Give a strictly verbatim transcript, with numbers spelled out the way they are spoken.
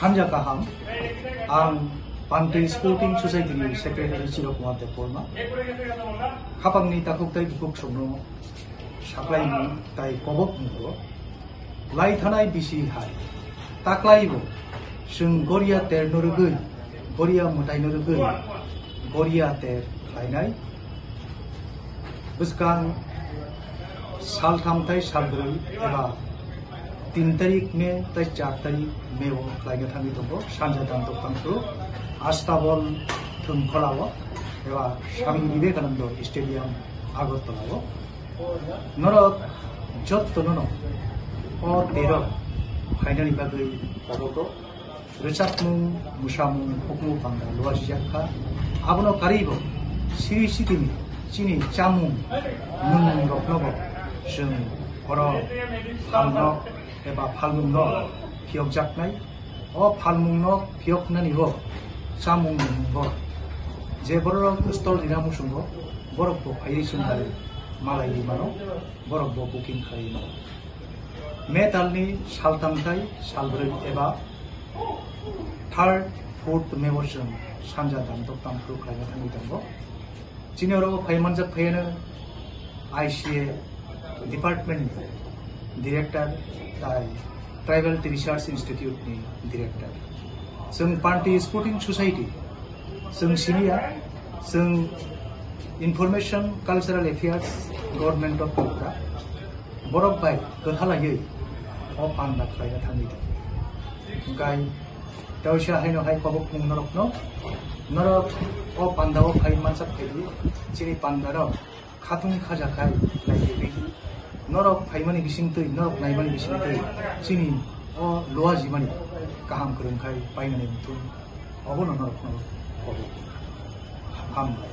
Hanja kaham, ang Pantwi Sporting Society ni Secretary Chiro Kumar Debbarma. Khapangni takhuk tei bukhuk songno saklaimung tai kobok mungro lai thanai bisi hai taklaibo chwng goria ter no rwgwi, goria mwtai no rwgwi, goria ter khlainai. Bwskang saltham tai salbrwi eba tin tarik May tai char tarik May o khlaina thangwi tongo, sanja dan tokthang phuru Astabol Thwngkholao eba Swami Vivekananda Stadium, Agartala o. Norok jottono no o tero phainani bagwi kobogo. Rwchapmung, mwsamung, hukmu panda luajijak kha. Abono karwibo siri sitini chini chamung nwngmung roknobo chwng oro phalno eba phalmungno phiyokjaknai. O phalmungno phiyoknani o chamung nwngmungo je borok stall rina muchungo, borokbo phaiwi chwng bai malaiwi mano, borokbo booking khlaiwi mano. May talni saltham tai salbrwi eba third, fourth May o chwng sanja dan tokthang phuru khlaina thangwi tongo. Chini oro phai manjak phaiano I C A department ni director tai Tribal Research Institute ni director. Chwng Pantwi Sporting Society, chwng siniya, chwng Information Cultural Affairs, Government of Tripura, borok bai kwthalaiwi o panda khlaina thangwi tongo. Hwnkhe teisa haino hai kobok mung norokno, norok o panda o phai mansak phai di, chini panda rok khatung khaja khai nai di. Norok phaimani bisingtwi, norok naimani bisingtwi chini o luajimani kaham kwrwng khai painani muthung obono norokno kobok. Hambai.